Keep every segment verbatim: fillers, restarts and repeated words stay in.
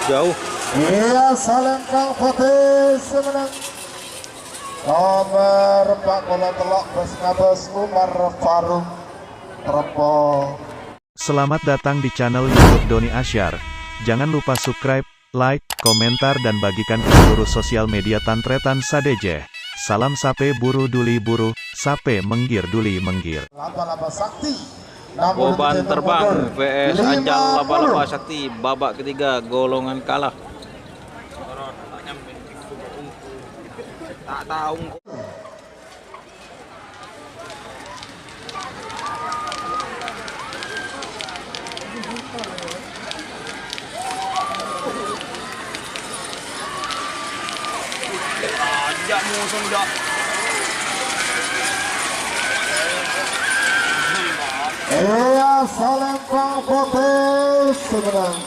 Jauh. Iyâ, salempang putih sè mennang. Nomer empat puluh tello', bâs ngabâs Umar Farouk. Trèpo. Selamat datang di channel YouTube Doni Asyar. Jangan lupa subscribe, like, komentar, dan bagikan ke seluruh sosial media tan-tarètan sadhâjâ. Salam sapè buru duli buru, sapè mèngghir duli mèngghir. Laba-laba sakti. Namun Boban demikian terbang, mundur. P S Anjal Laba-Laba Sakti, babak ketiga, golongan kalah. Tak tahu. Iyâ, salempang putih sè mennang.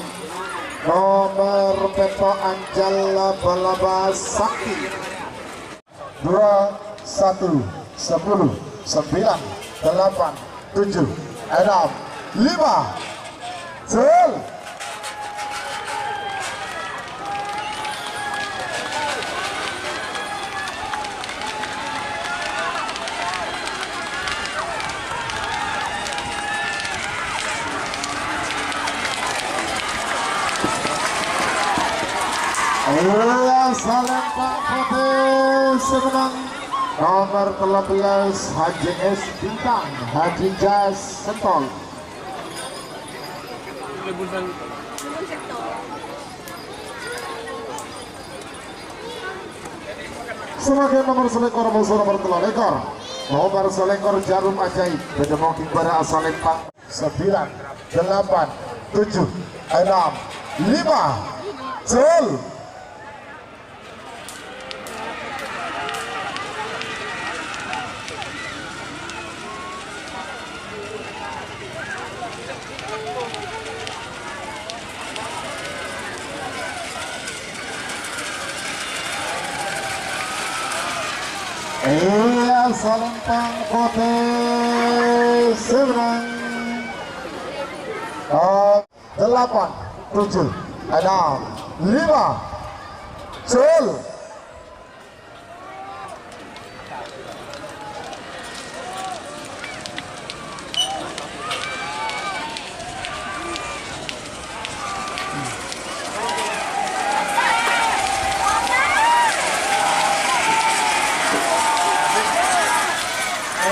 Nomer pètto' Anjal Laba-Laba Sakti. Dua, satu, sepuluh, sembilan, delapan, tujuh, enam, lima. Jel. Iyâ, salempang putih sè mennang nomer tello bellâs, Haji S Bintang, Haji Jas Sentol. Sebagai nomer salèkor, musuh nomer tello lèkor. Nomer salèkor Jarum Ajaib, bâdâ mongking bârâ' salempang. Sembilan, delapan, tujuh, enam, lima, jel. Iyâ, salempang putih sè mennang. Oh, delapan, tujuh, enam, lima, jel.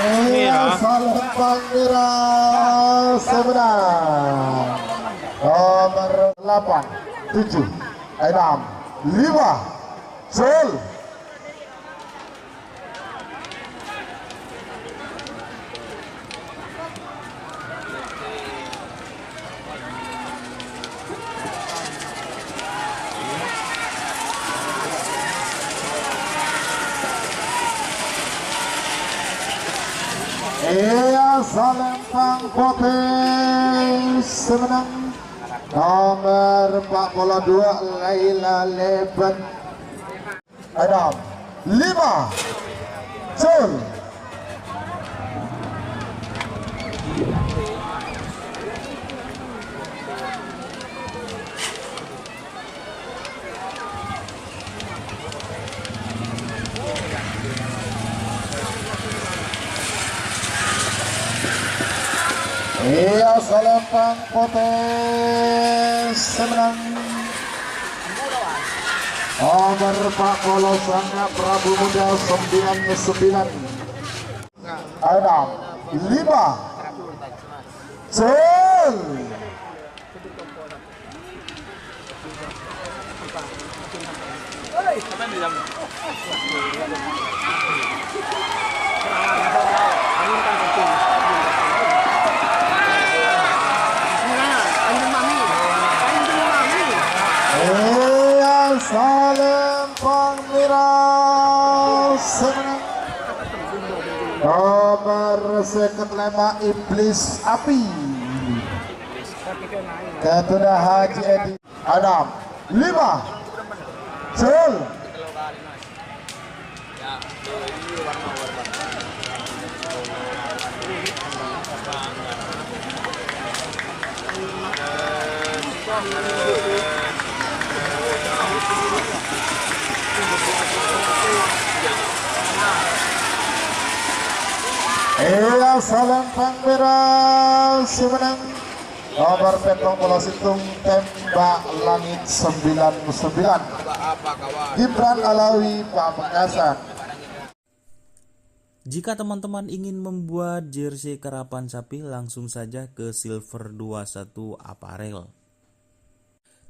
Iyâ, salempang mèrah sè mennang. Nomer delapan, tujuh, enam, lima, jel. Iyâ, salempang putih sè mennang nomer empat puluh dua, Laila Leben. Enam, lima, jel. Iyâ, salempang putih sè mennang. Nomer empat puluh sanga', Prabu Muda, sembilan sembilan. Enam, lima, jel. Iyâ, salempang mèrah sè mennang nomer sèket lèma', Iblis Api. Ketua Haji Edi. Enam, lima, jel. Iyâ, salempang pèra' sè mennang. Nomer pèttong polo sèttong, Tembak Langit sembilan sembilan. Gibran Alawi, Pamekasan. Jika teman-teman ingin membuat jersey karapan sapi, langsung saja ke Silver dua satu Apparel.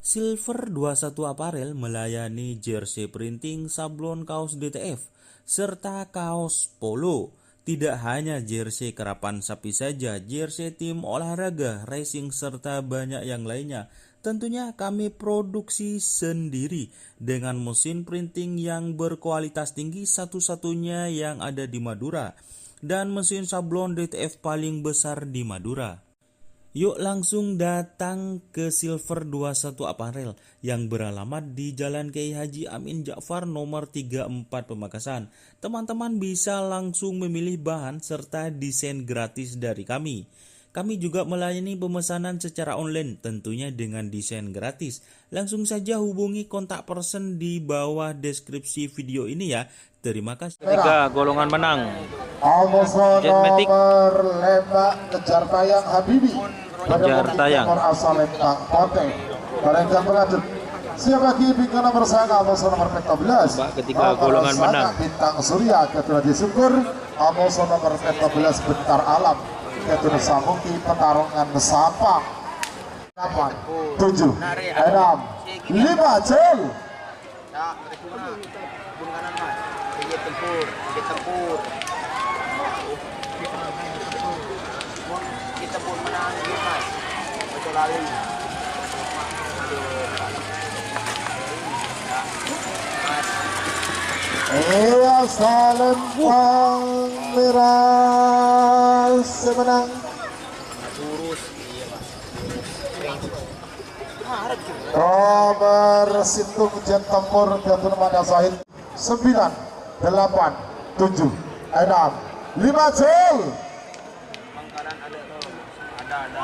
Silver dua satu Apparel melayani jersey printing, sablon kaos D T F, serta kaos polo. Tidak hanya jersey karapan sapi saja, jersey tim olahraga, racing, serta banyak yang lainnya. Tentunya kami produksi sendiri dengan mesin printing yang berkualitas tinggi, satu-satunya yang ada di Madura, dan mesin sablon D T F paling besar di Madura. Yuk langsung datang ke Silver dua satu Apparel yang beralamat di Jalan Kiai Haji Amin Ja'far nomor tiga empat Pamekasan. Teman-teman bisa langsung memilih bahan serta desain gratis dari kami. Kami juga melayani pemesanan secara online, tentunya dengan desain gratis. Langsung saja hubungi kontak person di bawah deskripsi video ini ya. Terima kasih. Ketiga golongan menang. Jet Matic. Nomor lima, Kejar Tayang Habibi. Kejar Tayang. Nomor asal Lentang Kote. Bareng jam berlanjut. Siap lagi bingkana bersama, nomor pèttobelas. Babak ketiga, golongan menang. Bintang Surya, Ketua Haji Syukur. Nomor pèttobelas, Bentar Alam. Ketua Samuki, pertarungan Sapang. Delapan, tujuh, enam, lima, Jul. Ya, mereka mana? Bun kanan, Mas. Sedikit tempur, sedikit tempur. Sedikit tempur mana, sedikit, Mas? Betul lali. Aduh, Mas. Iya, salempang pèra' sè mennang. Lurus, iya, Mas. Nomor sèttong, Jet Tempur, Datul Mada Sahid. Sembilan, delapan, tujuh, enam, lima, Jul. Pangkalan ada tuh. Ada, ada.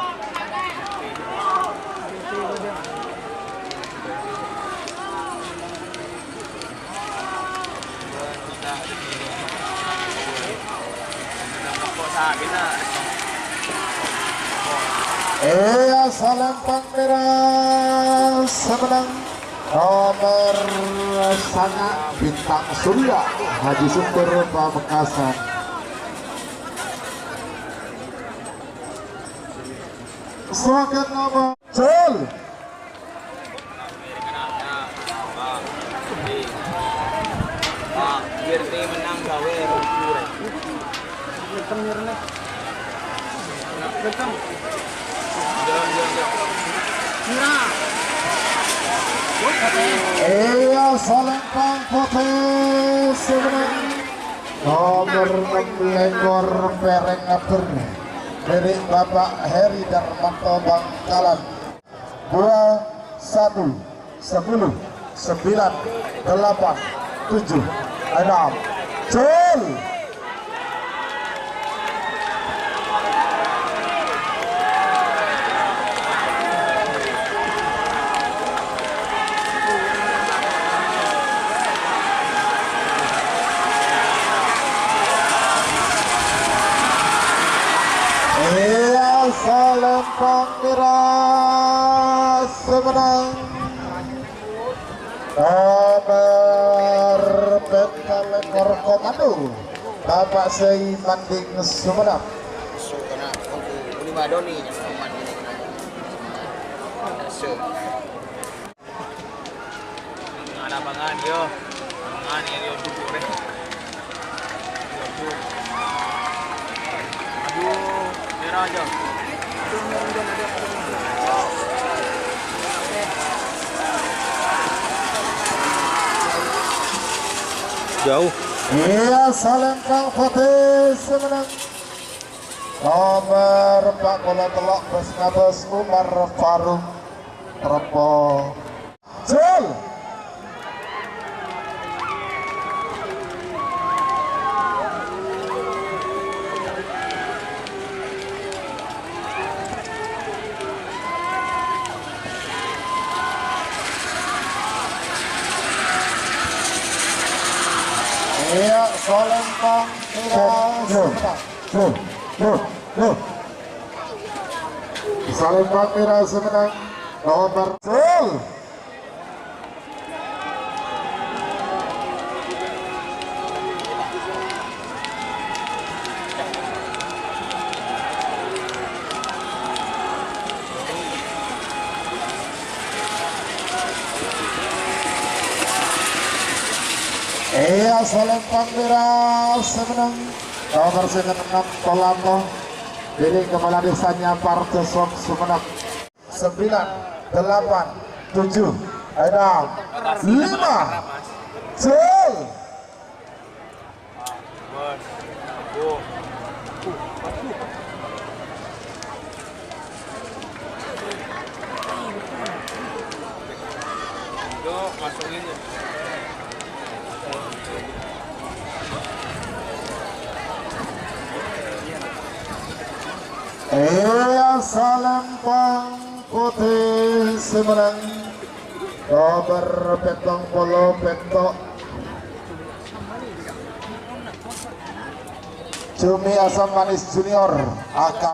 Iya, salempang pèra' sè mennang. Nomor sanga', Bintang Surya, Haji Syukur, Pamekasan. Soket nomor Jul. Iya, salempang potè sè mennang. Nomor ennem lèkor, Pèrèng Abèr. Dâri Bapak Heri Darmanto Bangkalan. Dua, satu, sepuluh, sembilan, delapan, tujuh, enam. Jul! Iya, salempang pèra' sè mennang. Nomor pètto lèkor, Komando, Bapak Sei Manding Sumenep. Masuk kena, oh, ini Madoni, yang Komando. Masuk. Ngala pangan, yo. Pangan, yo, yo, cukur, eh. Yo, cukur. Aduh, merah aja. Jauh. Iya, salempang potè sè mennang. Nomor empat puluh tello', Bos Ngabos Umar Farouk. Repo. Jul. Iyâ, Salempang Mèra sè mennang. Salempang Mèra sè mennang. Nomer gol. Iyâ, Salempang Mèra sè mennang. Nomer sè keenem, Polato. Diri kepala desanya Parjo Sok Sumenep. Sembilan, delapan, tujuh, enam, lima. Gol. Iyâ, Salempang Putih sè mennang. Nomer pèttong polo pètto'. Jumi Asam Manis Junior, A K.